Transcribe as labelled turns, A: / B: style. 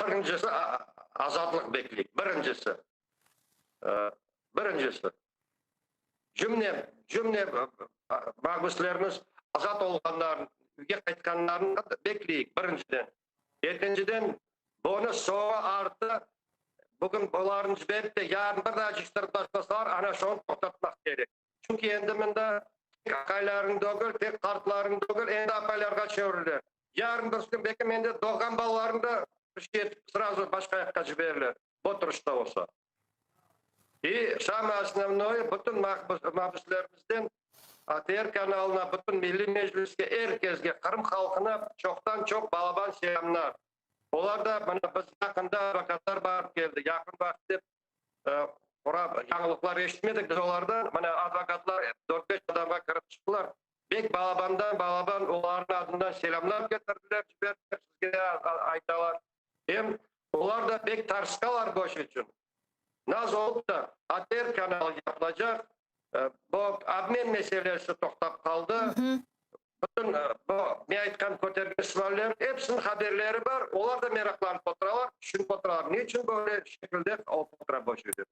A: Birincisi, azatlıq bekleyik. Birincisi. Birincisi. Cümle, cümle mabüslerimiz azat olğanlarını, üyge qaytqanlarını bekleyik, birinciden. Ekinciden, bunı soñu artı, bugün olarnı ciberip de, yarın bir daa cıştırıp başlasalar, ana şonı toqtatmaq kerek. Çünki endi mında tek aqaylarnı degil, tek qartlarnı degil, endi apaylarğa çevirile. Yarın bir kün belki mende doğğan balalarnı da bir şey etip srazu başqa yaqqa ciberirler, bu turışta olsa. İ samое osnovnoye, bütün mabüslerimizden ATR kanalına, bütün Milliy Mecliske, er kesge, Qırım halqına çoqtan-çoq balaban selâmlar. Olar da, mına biz yaqında advokatlar barıp keldi, yaqın vaqıt dep yañılıqlar eşitmedik biz olardan. Mına advokatlar dört-beş adamğa kirip çıqtılar. Bek balabandan balaban olarnıñ adından selâmlar ketirdiler, ciberdiler, sizge de aytalar. Em olar da bek tarşqalar bu iş içün. Naz olıp da ATR kanalı yapılacaq, bu obmen meselesi toqtap qaldı. Bütün bu men aytqan kötergen sualler episiniñ haberleri bar, olar da meraqlanıp oturalar, tüşünip oturalar, ne içün böyle şekilde olıp otura bu şeyler.